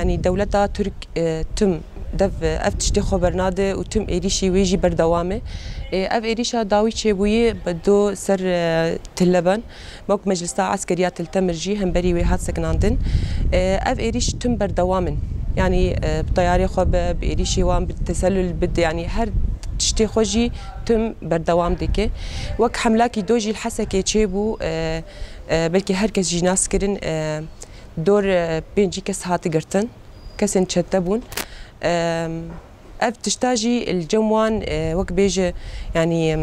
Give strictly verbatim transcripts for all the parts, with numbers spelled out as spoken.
Yanî dewleta Tirk, e, tim dev, e, ev tiştê xwe bernade û tim êrîşî wê jî berdewam e. E, ev êrîşa dawî çêbûyî bi do ser, e, Tilleban. Wek Meclisa Eskeriya Til Temir jî hemberî wê hat sekinandin. E, ev êrîş tim berdewam in. Yanî, e, bi teyarê xwe be, bi êrîşê wan, bi tesellul, bi, yanî her tiştê xwe jî tim berdewam dike. Wek hemlakî do jî li Hesekê çêbû, e, e, belkî her kes jî nas kirin, e, dor, e, pêncî kes hati girtin. Kesên çete bûn. E, Ev tişta jî li cem wan, e, wek bêje, yanî, em,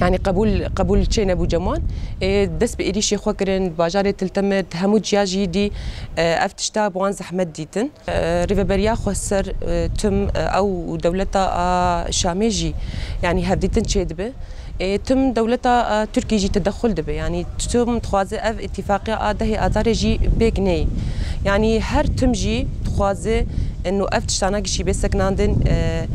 yanî qebûl, qebûl çênebû cem wan. E, dest bi êrîşê xwe kirin, bajarê Til Temir, di hemû ciya jî dî, e, ev tişta bi wan zehmet dîtin. E, Rêveberiya Xweser, e, tim, e, ew û dewleta a Şamê jî, yanî hevdîtin çêdibe. Ê, tim dewleta, e, Tirkî jî tedexul dibe. Yanî tim dixwaze ev îtîfaqiya a dehê Azarê jî pêk neyê. Yanî her tim jî dixwaze, e, no ev tiştana gişî bê sekinandin, e,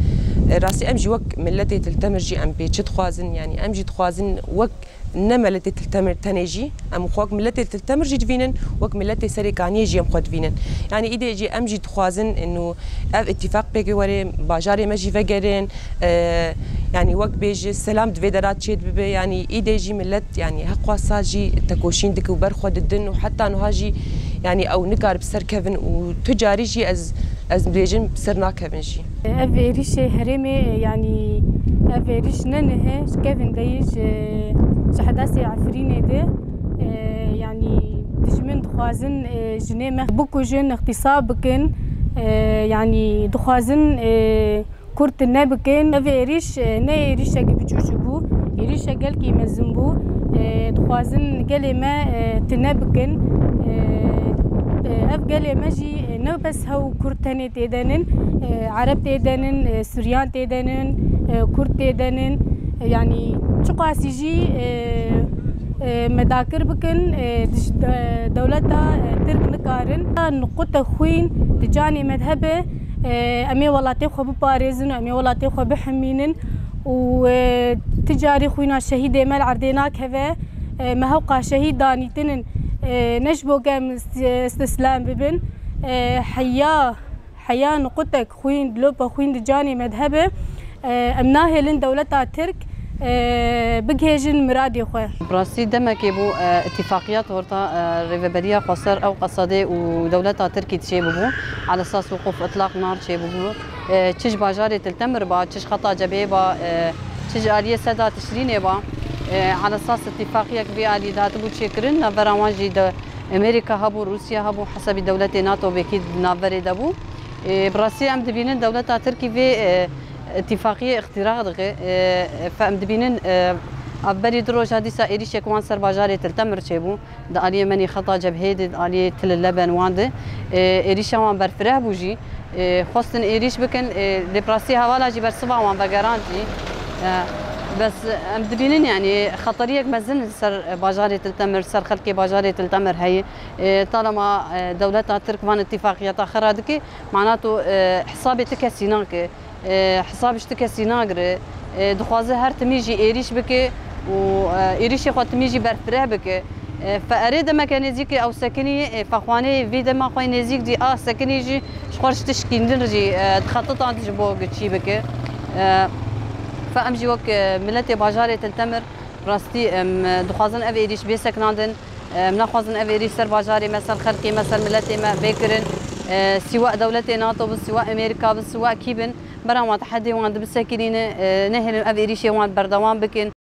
e, rastî em jî wek miletê Til Temir jî em pê çi dixwazin? Yanî em jî dixwazin wek ne miletê Til Temir tenê jî, em xwe wek miletê Til Temir jî divînin, wek miletê Serê Kaniyê jî em xwe divînin. Yanî îdê jî em jî dixwazin, e, no ev îtîfaq pêk were, bajarê me jî vegerin, E, yanî wek bêje selam di vê dera çêdibibe, yanî îdê jî milet, yanî heqwasa jî tekoşîn dike û ber xwe didin û heta nuha jî, yanî ew nikaribe ser kevin û tu carî jî ez, ez bêjim bi ser nakevin jî. Ev êrîşê herêmê, yanî ev êrîş ne nihe, ji kevin de yî ji, ji Hedasê Efrînê de, e, yanî dijmin dixwazin, e, jinê me bikujin, îxtîsa bikin, e, yanî dixwazin, e, Kurd tune bikin. Ev êrîş, e, ne êrîşek biçûçû bû, êrîşek gelkî mezin bû. E, dixwazin gelê me, e, tune bikin. E, e, ev gelê me jî, e, ne bes hew Kurd tenê tê de nin, e, Ereb tê de nin, e, Suryan tê de nin, e, Kurd tê de nin. E, yanî çiqasî jî, e, e, me dakir bikin, e, dij-, de-, dewleta, e, Tirk nikarin. Nuqute xwîn di canê me de hebe, e, em ê welatê xwe biparêzin û em ê welatê xwe bihemînin û, e, ti carî xwîna şehîdê me li erdê nakeve. E, me hewqa şehîd danîtinin, e, ne ji bo ke em ist-, istislem bibin. E, heya Heya nuqutek xwîn, dilopa xwîn di canê me de hebe, e, em nahêlin dewleta Tirk, e, bigihêjin miradê xwe. Bi rastî demekê bû, e, îtîfaqiya torta, e, Rêveberiya Xweser ew qesedê û dewleta Tirkî çêbûbû. Ala esas wiqûf îtlaq nar çêbûbû. E, çi ji bajarê Til Temir ba, çi ji xeta cebheyê ba, e, çi ji aliyê Seda Tişrînê ba. E, ala esas îtîfaqiyek vê alî de hatibû çêkirin, navbera wan jî de Amerîka hebû, Rûsya hebû, hesabî dewletê NATO wekî di navberê de bû. Ê, bi rastî em dibînin dewleta Tirkî vê, e, îtîfaqiyê îxtîra dike. E, fe-, em dibînin, e, berî du roja dîsa êrîşek wan ser bajarê Til Temir çêbû. Di aliyê menî xeta cebhê de, di aliyê Til Leben wan de, e, êrîşa wan berfireh bû jî. E, xwestin êrîş bikin, e, lê bi rastî hevala jî bersiva wan vegerand jî. E, bes em dibînin, yanî xeteriyek mezin li ser bajarê Til Temir, ser xelkê bajarê Til Temir heye. E, talema, e, dewleta Tirk van îtîfaqiyeta xera dike, mana tu, e, hesabê ti kesî nake, e, hesab ji ti kesî nagire, e, dixwaze her timî jî êrîş bike û, e, êrîşê xwe timî jî berfireh bike. E, fe erê demeke nêzîkê ew sekinî, e, fexwanê vî dema xwe nêzîk dî a sekinî jî ji xwe ji tişkî din jî, e, dixetitan ji bo çî bike. E, fe em jî wek, e, miletê bajarê Til Temir rastî em, e, dixwazin ev êrîş bê sekinandin. Em naxwazin ev êrîş ser bajarê me, ser xelkê me, ser miletê me bê kirin. E, sîwa dewletê NATO bin, sîwa Amerîka bin, sîwa kî bin, bera wan tehedê wan dibisekinîne, e, nehêlin ev êrîşê wan berdewam bikin.